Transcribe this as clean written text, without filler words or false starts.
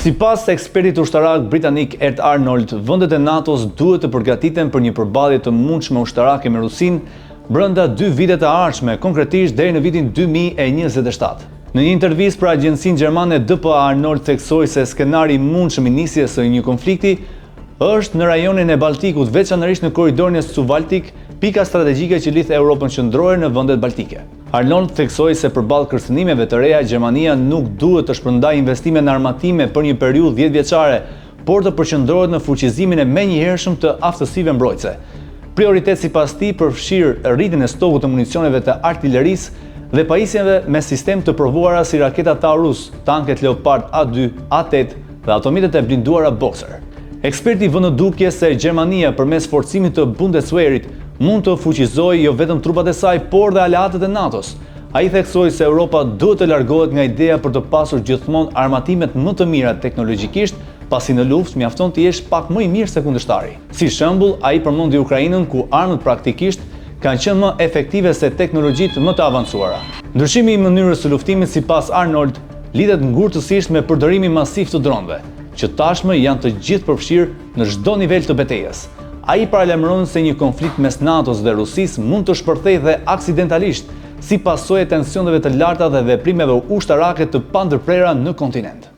Sipas ekspertit ushtarak britanik Ed Arnold, vendet e NATO-s duhet të përgatiten për një përballje të mundshme ushtarake me Rusinë brenda dy vitet e ardhshme, konkretisht deri në vitin 2027. Në një intervistë për agjencinë gjermane DPA, Arnold theksoi se skenari i mundshëm i nisjes së një konflikti është në rajonin e Baltikut, veçanërisht në korridorin e Suvaltik, pika strategjike që lidh Europën Qendrore në vendet baltike. Arnold theksoi se përballë kërcënimeve të reja, Gjermania nuk duhet të shpërndajë investime në armatime për një periudhë dhjetëvjeçare, por të përqendrohet në fuqizimin e menjëhershëm të aftësive mbrojtëse. Prioritet sipas tij përfshirë rritjen e stokut të municioneve të artilerisë dhe pajisjeve me sistem të provuara si raketat Taurus, tanket Leopard A2, A8 dhe automjetet e blinduara Boxer. Eksperti vë në dukje se Gjermania përmes forcimit të Bundeswehrit mund të fuqizojë jo vetëm trupat e saj, por dhe aleatët e NATO-s. Ai theksoi se Europa duhet të largohet nga ideja për të pasur gjithmonë armatimet më të mira teknologjikisht, pasi në luftë mjafton të jesh pak më i mirë se kundërshtari. Si shembull, ai përmendi Ukrainën ku armët praktikisht kanë qenë më efektive se teknologjitë më të avancuara. Ndryshimi i mënyrës së luftimit sipas Arnold lidhet ngurtësisht me përdorimin masiv të dronëve, që tashmë janë të gjithëpërfshirë në çdo nivel të betejës. Ai paralajmëron se një konflikt mes NATO-s dhe Rusisë mund të shpërthejë dhe aksidentalisht, si pasojë e tensioneve të larta dhe veprimeve ushtarake të pandërprera në kontinent.